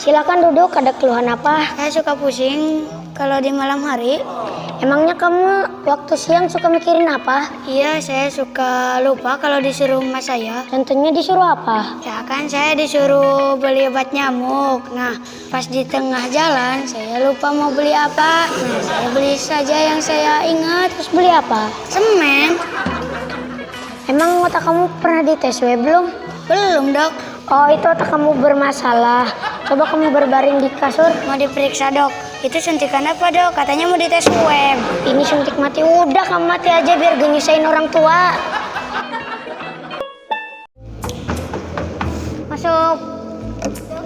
Silakan duduk, ada keluhan apa? Saya suka pusing kalau di malam hari. Emangnya kamu waktu siang suka mikirin apa? Iya, saya suka lupa kalau disuruh mas saya. Contohnya disuruh apa? Ya kan saya disuruh beli obat nyamuk. Nah, pas di tengah jalan saya lupa mau beli apa. Nah, saya beli saja yang saya ingat. Terus beli apa? Semen. Emang otak kamu pernah dites swab belum? Belum, Dok. Oh, itu otak kamu bermasalah. Coba kamu berbaring di kasur. Mau diperiksa, Dok. Itu suntikan apa, Dok? Katanya mau dites swab. Ini suntik mati. Udah kamu mati aja biar gak nyusahin orang tua. Masuk.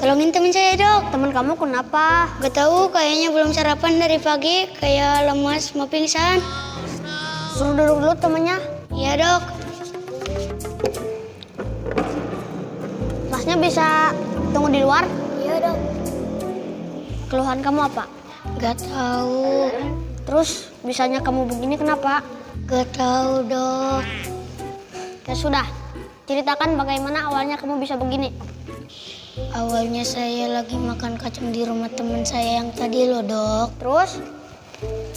Tolongin temen saya, Dok. Temen kamu kenapa? Gak tahu, kayaknya belum sarapan dari pagi. Kayak lemas, mau pingsan. Suruh duduk dulu temennya. Iya, Dok. Masnya bisa tunggu di luar? Iya, Dok. Keluhan kamu apa? Gak tahu. Terus bisanya kamu begini kenapa? Gak tahu, Dok. Ya sudah, ceritakan bagaimana awalnya kamu bisa begini. Awalnya saya lagi makan kacang di rumah teman saya yang tadi loh, Dok. Terus?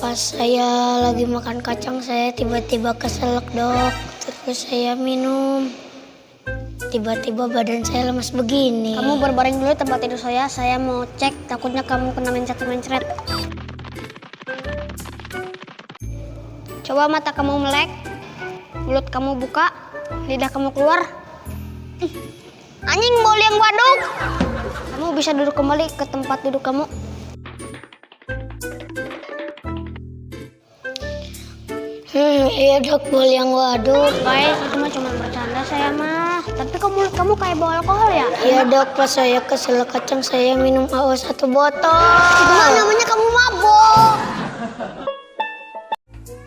Pas saya lagi makan kacang, saya tiba-tiba keselak, Dok. Terus saya minum. Tiba-tiba badan saya lemas begini. Kamu berbaring dulu di tempat tidur saya mau cek, takutnya kamu kena mencret-mencret. Coba mata kamu melek, mulut kamu buka, lidah kamu keluar. Anjing, bol yang waduk. Kamu bisa duduk kembali ke tempat duduk kamu. Iya Dok, bol yang waduk. Baik, itu mah cuma bercanda saya mah. Tapi kok mulut kamu kayak bau alkohol ya? Iya Dok, pas saya keselak kacang saya minum AO 1 botol. Itu mah namanya kamu mabok.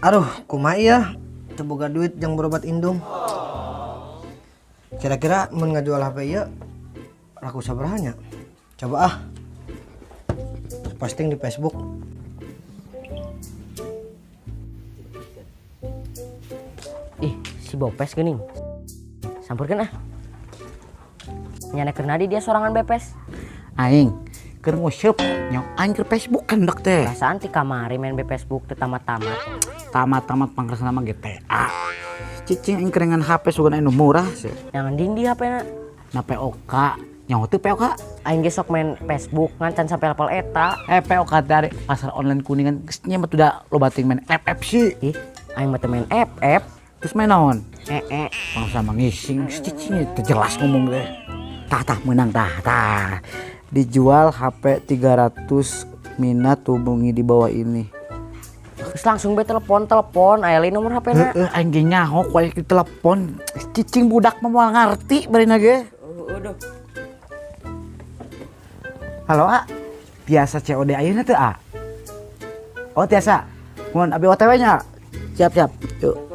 Aduh, kumaha ya? Teu boga duit jang berobat indung. Kira-kira mun ngajual HP ieu laku sabaraha nya? Coba ah. Posting di Facebook. Ih, si Bopes geuning. Sampeurkeun ah. Nyana keur nadi dia sorangan Bepes. Aing keur nguseup nyok aing keur Facebook kan dok teh. Perasaan ti kamari main Facebook teu tamat-tamat. Tamat-tamat pangkersana mah GTA. Cicing aing kerengan HP sugan anu murah sih. Jangan ding di HP na. Na POK, nyaho teu POK? Aing ge sok main Facebook ngan can sampai level eta. POK dari pasar online Kuningan geus nya mah udah loba teuing main FF sih. Ih, aing mah teu main FF. Terus main naon? Ee. Sama ngising, cicing itu jelas ngomong deh. Tah tah menang tah tah. Dijual HP 300 minat hubungi di bawah ini. Terus langsung be telepon-telepon, aya lain nomor HP na. Heeh, aing ge nyaho ku aya telepon. Cicing budak mah moal ngarti barina ge. Aduh. Halo, A. Tiasa COD ayeuna teu, A? Oh, tiasa. Mun abi OTW nya. Siap, siap. Yuk.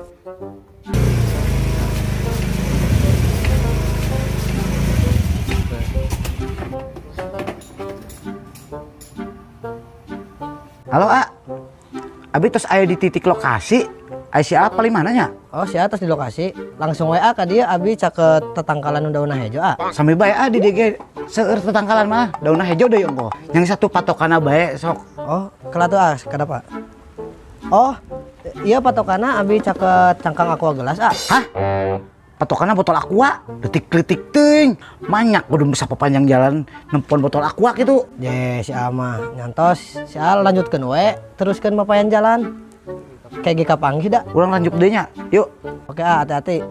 Halo, A. Abi tos aya di titik lokasi. Aya si A paling mana nya? Oh, si A tos di lokasi. Langsung WA ka dia abi caket tetangkalan daunna hejo, A. Sambil bae A di DG seueur tetangkalan mah daunna hejo deui ongkoh. Yang satu patokana bae sok. Oh, kela tuh A, kenapa? Oh, iya patokana abi caket cangkang aqua gelas, A. Hah? Patokana botol aqua, detik-detik teuing. Manyak kudu bisa panjang jalan nempon botol aqua gitu. Je, si A mah nyantos, si A lanjutkeun we, teruskeun mapayan jalan. Kayak ge kapanggih da. Urang lanjut deui nya. Yuk. Oke, A, hati-hati.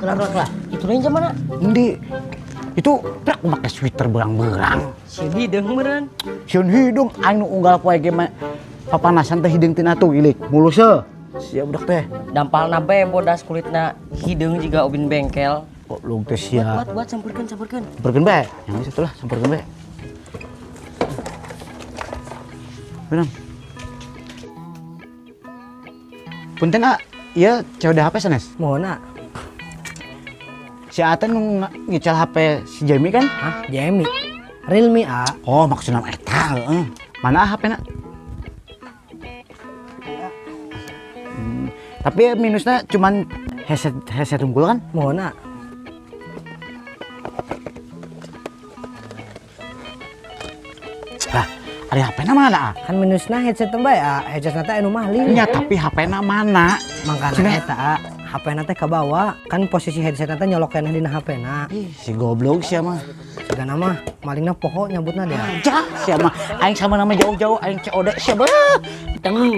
Kelar, kelar, kelar. Itu lain mana? Endi. Itu prak make sweater berang-berang. Sieun hideung meureun. Sieun hideung aing nu unggal poe ge mah papanasan teh hideung tina tuh ilik. Mulus heuh. Sia budak teh. Dampalna bae bodas kulitna hideung jiga ubin bengkel. Kok lu teh sia. Buat, buat, sampeurkeun, sampeurkeun. Sampeurkeun bae. Yang satu lah, sampeurkeun bae. Benar. Punten, A. Ieu COD HP sanes? Mohon, A. Si Aten ngical HP si Jamie kan? Hah? Jamie? Realme, A. Oh, maksudnya eta, heeh. Mana A HP-na? Tapi minusnya cuman Headset headset unggul kan? Mohon, ah. Lah, ari HP na mana, ah? Kan minusna headset teh bae, ah. Headset teh anu mahli. Nya tapi HP na mana? Mangkana Cenah. eta, ah. HP na teh kabawa. Kan posisi headset na teh nyolok keneh dina HP na. Ih, si goblok sia mah. Sigana mah malingna poho nyabutna dia. Ja, sia mah. Aing sama nama jauh-jauh aing COD sia mah. Teng.